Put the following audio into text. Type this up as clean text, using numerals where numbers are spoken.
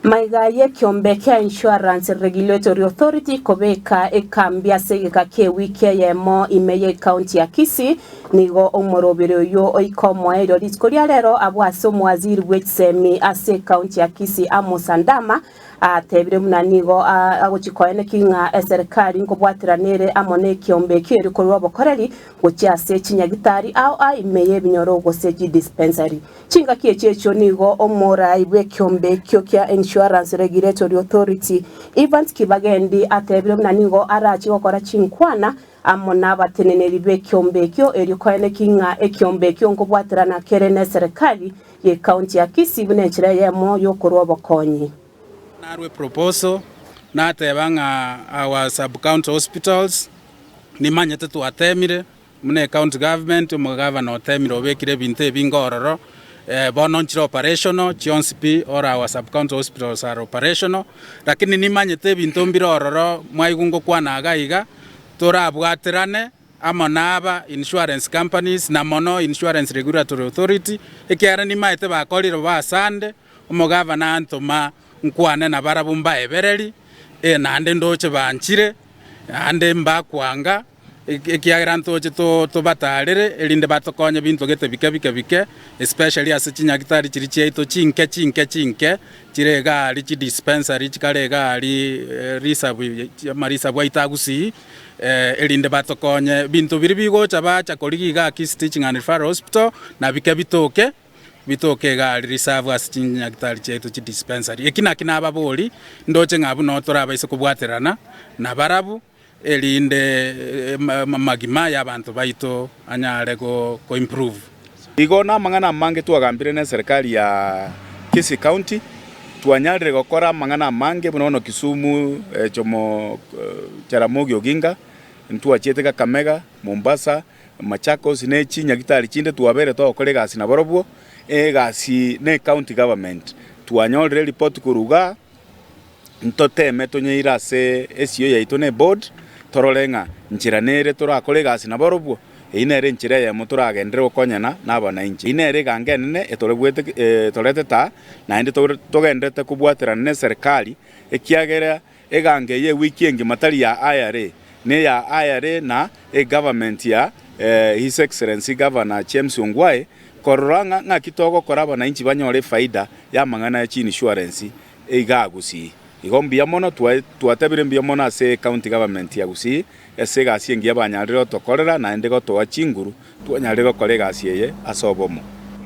Maiga y'ekiombe kia Insurance Regulatory Authority kobeka ekambi ase egeka ki'ewiki eyemo ime y'ecounty ya Kisii, nigo omoroberi oyio oika omoerio rituko ria rero abwo ase omowaziri bw'echisemi ase ecounty ya Kisii Amos Andama atebire buna nigo agochia koeneki ng'a eserekari nkobwaterana ere amo nekiombe ekio erio korwa obokoreri gochia ase chinyagitari ao ao ime y'ebinyoro gose chidispensary. Chingaki echio echio nigo omorai bw'ekiombe ekio kia Insurance Regulatory Authority, Evans Kibagendi atebire buna nigo arachie gokora chinkwana amo nabateneneri b'ekiombe ekio erio koeneki ng'a ekiombe ekio nkobwaterana kere neserekari y'ecounty ya Kisii buna enchera eyemo y'okorwa obokonyi. Narwe proposal nateba ng'a our sub county hospitals nimanyete twatemire Buna ecounty government, omogavana otemire obekire ebinto ebinge ororo, bono nchire operational chionsi pi, all our sub county hospitals are operational, lakini nimanyete ebinto mbire ororo mwaigwa ngokwana iga iga, torabwaterane amo na aba insurance companies na mono Insurance Regulatory Authority, ekiagera nimaete bakorire bo asande, omogavana antoma nkwane nabarabwo mbaebereri, naende ndoche banchire, naende mbakwanga. Ekiagera ntoche tobatarere, erinde batokonye binto gete bike bike bike, especially ase chinyagitari chiria chiaito chinke chinke chinke, chire iga aria chidispensary chikare iga aria risabu amarisabu aito a Gusii, erinde batokonye binto biria bigocha bacha korigia igaa Kisii Teaching and Referral Hospital, na bike bitoke, bitoke iga aria risabu ase chinyagitari chiaito chidispensary. Eki naki nababori, ndoche ng'a abwo noo torabaise kobwaterana nabarabwo. erinde amagima y'abanto baito anyare ko-improve. Igo namang'ana amange twagambire neserikari ya Kisii County, twanyarire gokora amang'ana amange buna bono Kisumu, Jomo Jaramogi Oginga, ntwachiete Kakamega, Mombasa, Machakos ne chinyagitari chinde twabere togokora egasi nabarobwo, egasi ne county government. Twanyorire eripoti korwa igaa. Ntoteme tonyeire ase esio yaito ne board, torore ng'a nchera nere torakore egasi naborobwo. Eyio nere enchera eyemo toragenderere gokonyana nabananchi. Eyio nere eganga enene etorebwete etoretete aa, naende togendererete kobwaterana ne serikali, ekiagera eganga eye ewiki engima tari ya IRA, neya IRA na egovernment ya His Excellency Governor James Ongwae, korora ng'a ng'aki togokora abananchi banyore efaida y'amang'ana ya chiinsurance Igaa Gusii. Igo mbuya mono twatebire mbuya mono ase County Government ya Gusii ase egasi engiya banyarire gotokorera naende gotoa chinguru twanyarire gokora egasi eye ase obomo.